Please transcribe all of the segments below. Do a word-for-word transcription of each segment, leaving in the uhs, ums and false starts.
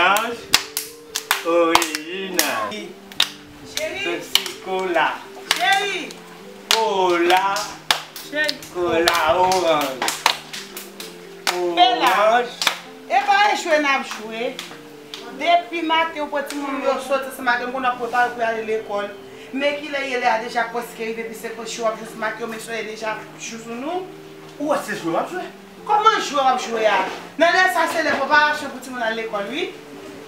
Oranj, orijinal. Cheri. Pepsi Cola. Cheri. Kola. Cheri. Kola oranj. Bella. Oranj. E pa echwe n ap jwe. Depi maten ou pran timoun yo soti ansanm ak yo, m konn w ap prepare pou y ale lekòl. Men kilè ye lè a deja prèske rive, pi se konsi w ap jwe ansanm ak yo, men solèy deja chou sou nou. Ou wè se jwe w ap jwe? Kòman jwe w ap jwe a? Nan lè sa se lè preparasyon pou timoun al lekòl wi.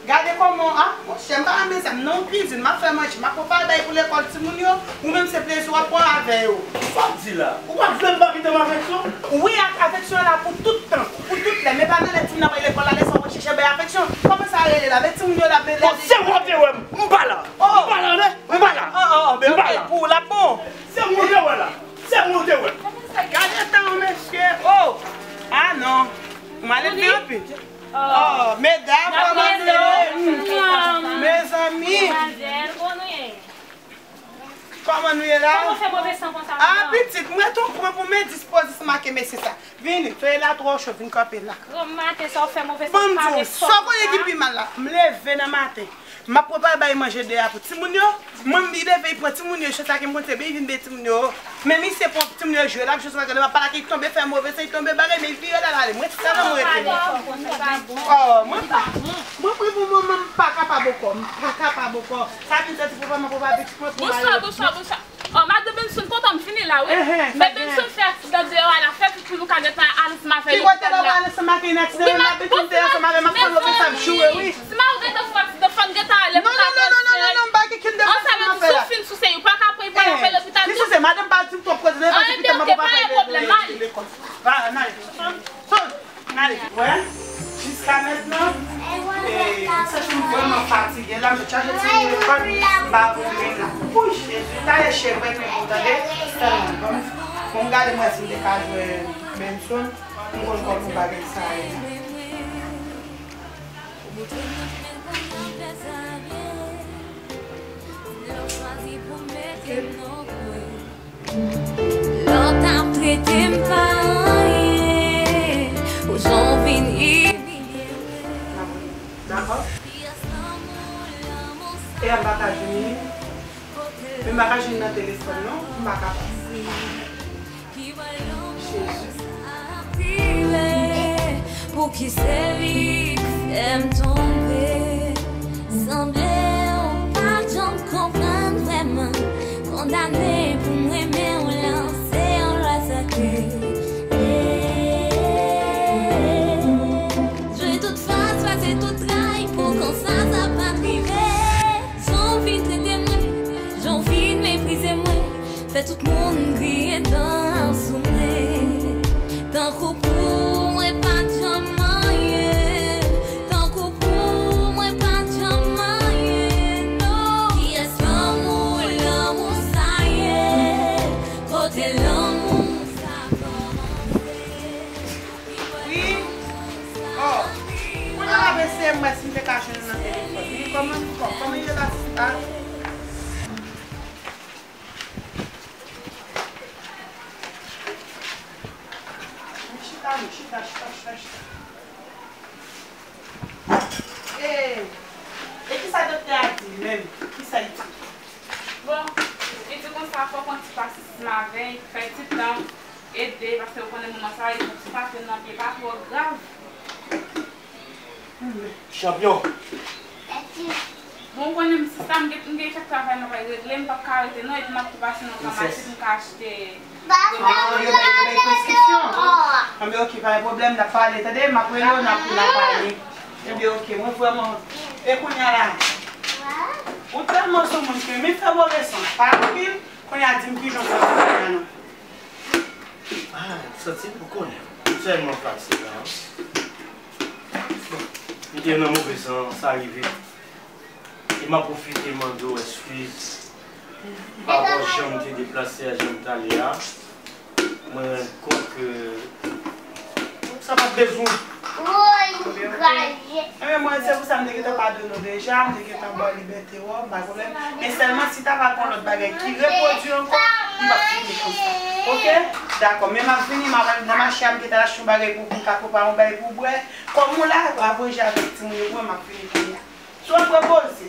Gade kòman, a, monchè, m pa renmen sa m non, m kwizin, m ap fè manje, m ap prepare bagay pou lekòl timoun yo, ou menm se plezi w ap pran avè yo. Sa w di la? Ou pa t vle m pa kite m afeksyon? Wi, ak afeksyon an la pou tout tan, pou tout lè, men pa nan lè timoun ap al lekòl la, lè sa w chèche bay afeksyon. Kòman sa rele la? Men timoun yo la, men lè... Bon, se ou ap te wè m, m pa la. Oh! M pa la, non, m pa la. Oh, oh, oh, men m pa la. Pou ou l ap bon. Se ou te wè la. Se ou te wè. Gade tan, mesye. Oh! Ah non. M ale pi anpil. Oh, medam, kòman nou ye? Mezanmi. Kòman nou ye la? Ah, pitit, m ret yon kwen pou m endispoze ansanm ak mesye sa. Vini, fè la twò cho, vin kanpe la. Granm maten sa w fè move san. Ban m di w, sa w konnen ki pi mal la? M leve nan maten. M ap prepare bay manje deyò pou timoun yo. Mwen, m leve, li pran timoun yo, chans la ke m konn se byen, li vin bay timoun yo. Men misye pran timoun yo jwe, l ap jwe sou bagay, l ap pale ak li, tonbe fè move san, li tonbe bagay, men li vire la, l ale. Mwen sèlman mwen rete. Oh, mwen pa, mwen pri pou mwen, mwen pa kapab ankò, m pa kapab ankò. Sa vin soti pou mwen, pou mwen, pou mwen. Bonswa, bonswa, bonswa. Oh, madan Benson, kontan m fini la, wi. Men Benson fè aksidan deyò a, l ap fè pitit ou ka gentan al ansanm avè yo. Ki kote l ap al ansanm ak yon aksidan? Menm la, pitit m te ansanm avè m, ap fè move sa ap joure, wi. Si m ap gentan fè aksidan, fò n gentan ale pou n al pran swen. Non, non, non, non, non, non, m pa gen kin devwa sa m ap fè la. Sou fin sou se yo, pa ka pran, pa ka fè lopital. Si se madanm pa di m twòp koze, nan pase pitit m ap pa fè lekòl. Va, n ale. Sonn, sonn. N ale. Wè, jiska mentnan, e, m santi m vrèman fatige la, m te chache timoun lekòl, m pa vle la. Wouy, Jezi, talè chè vre men pou tande, sèlman. Bon, bon, m gade mwen si m te ka jwenn Benson, m konn kòman bagay sa ye. Lè w t ap trete m pa anyen, pou jan w vin imilye mwen. Dakò. E a m pa ka jwenn li. Men m pa ka jwenn nan telefòn non, m pa kapab. Jezi. Pou ki se li k fè m tonbe? Sanble ou pa t janm konprann vrèman. Kondane pou m renmen w lan se yon lwa sakre. Jwe tout fòs, pase tout tray pou konsa sa pa t rive. Jan w vin trete mwen, jan w vin meprize mwen. Fè tout moun kriye dan sou mwen. Tankou pou mwen pa t janm anyen. Tankou pou mwen pa t janm anyen, non. Kiyès lanmou, lanmou sa ye? Kote lanmou sa kòmanse? Wi. Oh. Kounye a m ap eseye m wè si m te ka jwenn nan telefòn. Wi, kòman, kòman ye la, sista? Chita, non, chita, chita, chita, chita. E, e kisa doktè a di menm? Kisa l di? Bon, li di konsa, fòk yon ti pase ansanm avè l, fè ti tan, ede, paske ou konnen moman sa, li fòk ti pase nan pye pa twò grav. Chanpyon. Bon, ou konnen m sista, m gen, m gen kèk travay m ap al regle, m p ap ka rete non, epi m ap tou pase nan famasi pou m ka achte remèd. Ah, yo bay, yo bay preskripsyon? Anben, oke, pa gen pwoblèm, n ap pale, tande, m ap rele w, n ap, n ap pale. Ebyen, oke, mwen vrèman, e kounye a la, ou tèlman sou moun ke mi fè move san, pa anpil, kounye a di m ki jan sa va fè a non. Ah, m santi m konnen. M tèlman fatige la. Bon, m te nan move san, sa rive. E m ap pwofite mande w eskiz pa rapò jan m te deplase a, jan m t ale a. Mwen rann kont ke sa pa t bezwen. Ebyen, mwen, se pou sa m te gentan padone w deja, m te gentan ba w libète w, pa pwoblèm. Men sèlman si ta va gen lòt bagay ki repwodui ankò, m p ap fini konsa. Oke? Dakò, men m ap vini, m ap al nan mache a, m gentan achte yon bagay pou, pou m ka prepare yon bagay pou w bwè. Kòm ou la, w ap manje avèk timoun yo, mwen m ap vini kounye a. Si w ap repoze,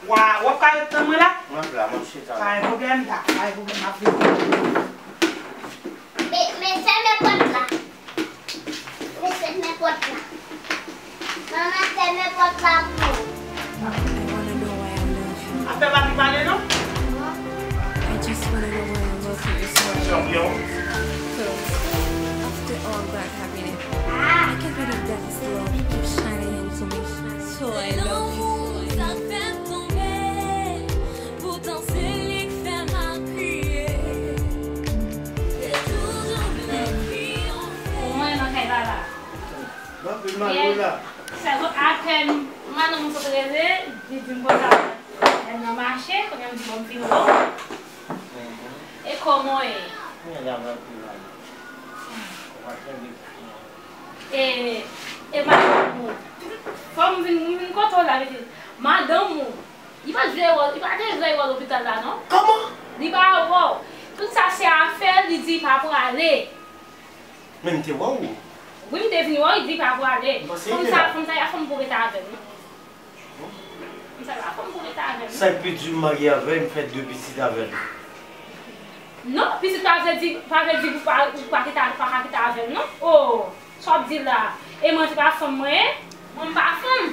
w a, w ap ka ret tann mwen la? Mwen la, mwen chita la. Pa gen pwoblèm, dakò, pa gen pwoblèm, m ap vini. Men, men fèmen pòt la. Men fèmen pòt la. Manman, fèmen pòt la pou mwen. I wanna know why I love you. Ap fè papi pale non? I just wanna know why I love you this way. Chanpyon. 'Cause after all that happening, I can't believe that this love keeps shining into me. So I love you. Lanmou sa fè m tonbe, poutan se li k fè m ap kriye. Se toujou menm ki yon fè. Mwen nan kay la la. Nan pi mal ou la. Sa fè apèn madanm mwen sot rele, li di m konsa, lè m nan mache, kounye a m di bon m fin wè w. E kòman w ye? Mwen la nan pi mal. Ou pa tande. E, e madanm ou, fò m vin, m vin kote w la, vin di, madanm ou, li pa t vle wè w, li pa t vle wè w lopital la non. Kòman? Li pa wè w. Tout sa se afè l, li di li pa prale. Men m te wè w. Wi, m te vin wè w, li di pa prale. M panse li te la. Fanm sa, fanm sa, y a fanm pou rete avè l non. Fanm sa, y a fanm pou rete avè l non. Sa k pi di m marye avè l, m fè de pitit avè l. Non, pitit pa vle di, pa vle di ou pa, ou pa kite, pa ka kite avè l non. Oh, sa w ap di la? E mwen se pa fanm mwen ye? Mwen m pa fanm.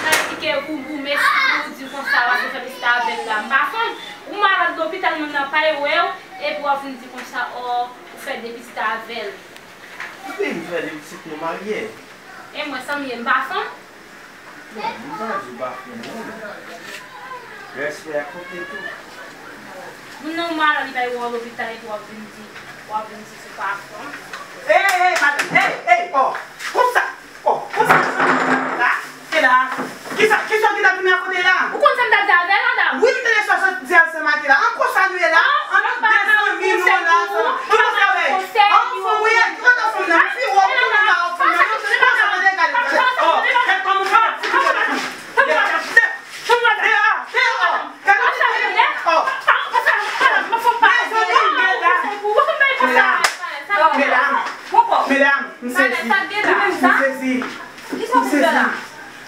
Sa ki ke ou, ou mesi pou ou di konsa w ap fè pitit avè l la. M pa fanm. Ou malad lopital moun nan pa wè w, epi w ap vin di konsa, oh, ou fè de pitit avè l. Wi, m fè de pitit nou marye. E mwen sa m ye, m pa fanm? Bon, m pa di w pa fanm non. Respè a konte tou. Moun nan ou malad li bay wè w lopital epi w ap vin di, w ap vin di se pa fanm. Ey, ey, madanm, ey, ey, oh, konsa, oh, konsa, la, e la. Kisa, kisa w gentan vin rakonte la? Ou konn sa m t ap di avè l, madanm? Wi, m tande sa w sot di ansanm ak li la. An konsa nou ye la? An nou de zanmi nou la ansanm. Ki konsa w ye? An fanm ou ye? Ki kote fanm nan? Fi wòm, ou konn pa wòm fanm nan? Ki konsa nou ye? Gade, gade. Oh, gade kòman w fè. Deyò, deyò, oh, gade, oh. De zanmi, medam, medam, medam, m sezi, m sezi, m sezi.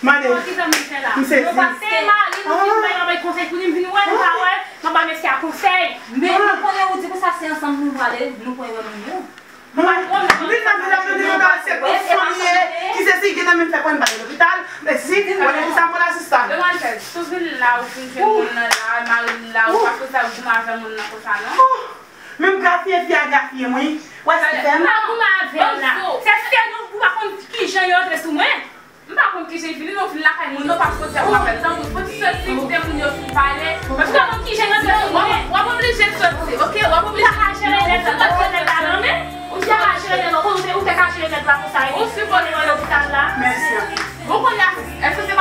Mande, m sezi. Mwen pa se mari m ki bay yon konsèy pou li, m vin wè, m pa wè, m ap ba mesye a konsèy. Men nou konnen ou di konsa se ansanm nou prale, nou pran yon moun nou. Mwen pa konn. Li nan vin ap di nou se fanm li ye, ki sesi, gentan menm fè pran bagay lopital, men si, konnen ki sa m pran asistan. Demwazèl, si w vin la, ou fin jwenn moun nan la, mari l la, ou pa fè sa goumen avè moun nan konsa non. Oh, men m grafye, fi a grafye m wi. Wè si fè m. M pa goumen avè l la. Se, se nou, ou pa konn kijan yo antre sou mwen. M pa konn kijan l vini, non, vin lakay moun, non, pa poze avè l. Tankou, pou ti sesi, kote moun yo fin pale. Paske w pa konn kijan l antre sou mwen. W ap oblije soti, oke? W ap oblije. Ou pa ka jere nèg la, ou pa jere nèg la, non, men. Ou pa ka jere nèg la, ou te ka jere nèg la konsa, ou sipoze al lopital la. Mèsi anpil. Bon, kounye a, èske se